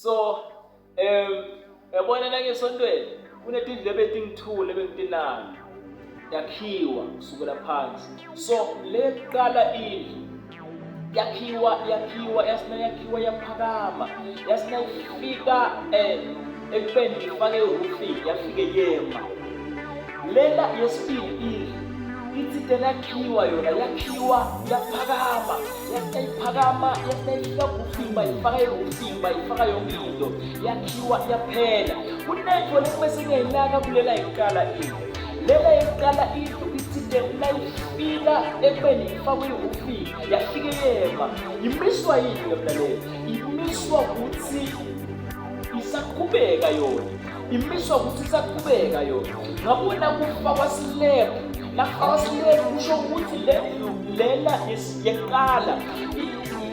So yabona la ngesontweni kunetindlebe etingithule bengitinaka yakhiwa kusukela phansi. So leqala indlu yakhiwa yakhiwa yasina yakhiwa yaphakama yasina ifika ekubeni ifake roofing yafike yema. Lena yesibili indlu ithi tenakhiwa yona yakhiwa yaphakama yaseyiphakama yaseyifika roofing bayifaka i-roofing bayifaka yonke into yakhiwa yaphela. Kunento lekube singayinaka kulela yokuqala indlu. Lela yokuqala indlu ithi layifika ekubeni ifakwe i-roofing yafike yema. Imiswa yini ke mlaleli? Imiswa ukuthi isaqhubeka yona, imiswa ukuthi isaqhubeka yona. Ngabona kufakwa slab, nakufakwa slab kusho ukuthi le ndlu lena yekuqala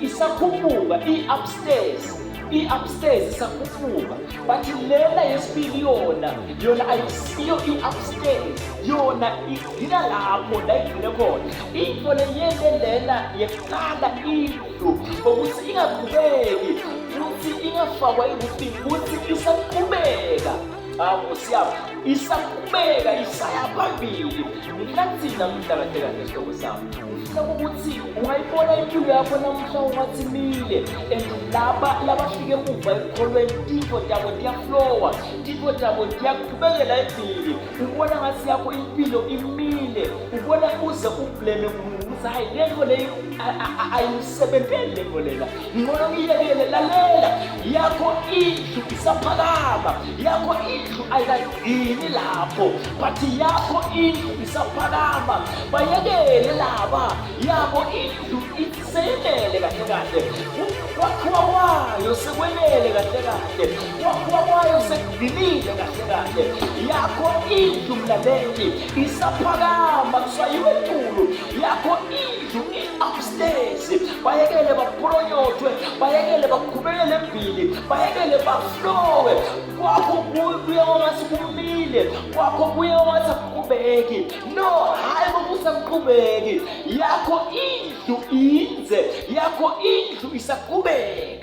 isakhuphuka i-upstairs, i-upstairs isakhuphuka, but lena yesibili yona yona ayisiyo i-upstairs, yona igcina lapho la igcine khona. Into leyente lena yekuqala indlu ukuthi ingaqhubeki futhi ingafakwa i-roofing ukuthi isaqhubeka. Hawu Nkosi yami, isaqhubeka isaya phambili. Ngifuna kuthini namuhla kahle kahle sihlobo sami? Ngifuna ukuthi ungayibona impilo yakho namuhla ungathi imile and laba labafike emuva ekukholweni tintfo tabo tiyaflowa, tintfo tabo tiyaqhubekela embili. Ubona ngathi yakho impilo imile, ubona uze ublame uNkulunkulu ukuthi hayi le nto leyo ayisebenteli le nto lena, ngcono ngiyekele. Lalela, yakho indlu isaphakama, yakho indlu ayikagcini lapho, but yakho indlu isaphakama. Bayekele laba, yabo indlu iseyemele kahle kahle, kwakhiwa kwayo sekwenele kahle kahle, kwakhiwa kwayo sekugcinile kahle kahle. Yakho indlu mlaleli isaphakama, kusayiwe etulu, yakho indlu i-upstairs. Bayekele baphronyothwe, bayekele baqhubekele embili, bayekele baflowe. Kwakho kuye wangathi kumile, kwakho kuye wangathi akuqhubeki. No, hhayi bokusaqhubeki, yakho indlu inze, yakho indlu isaqhubeka.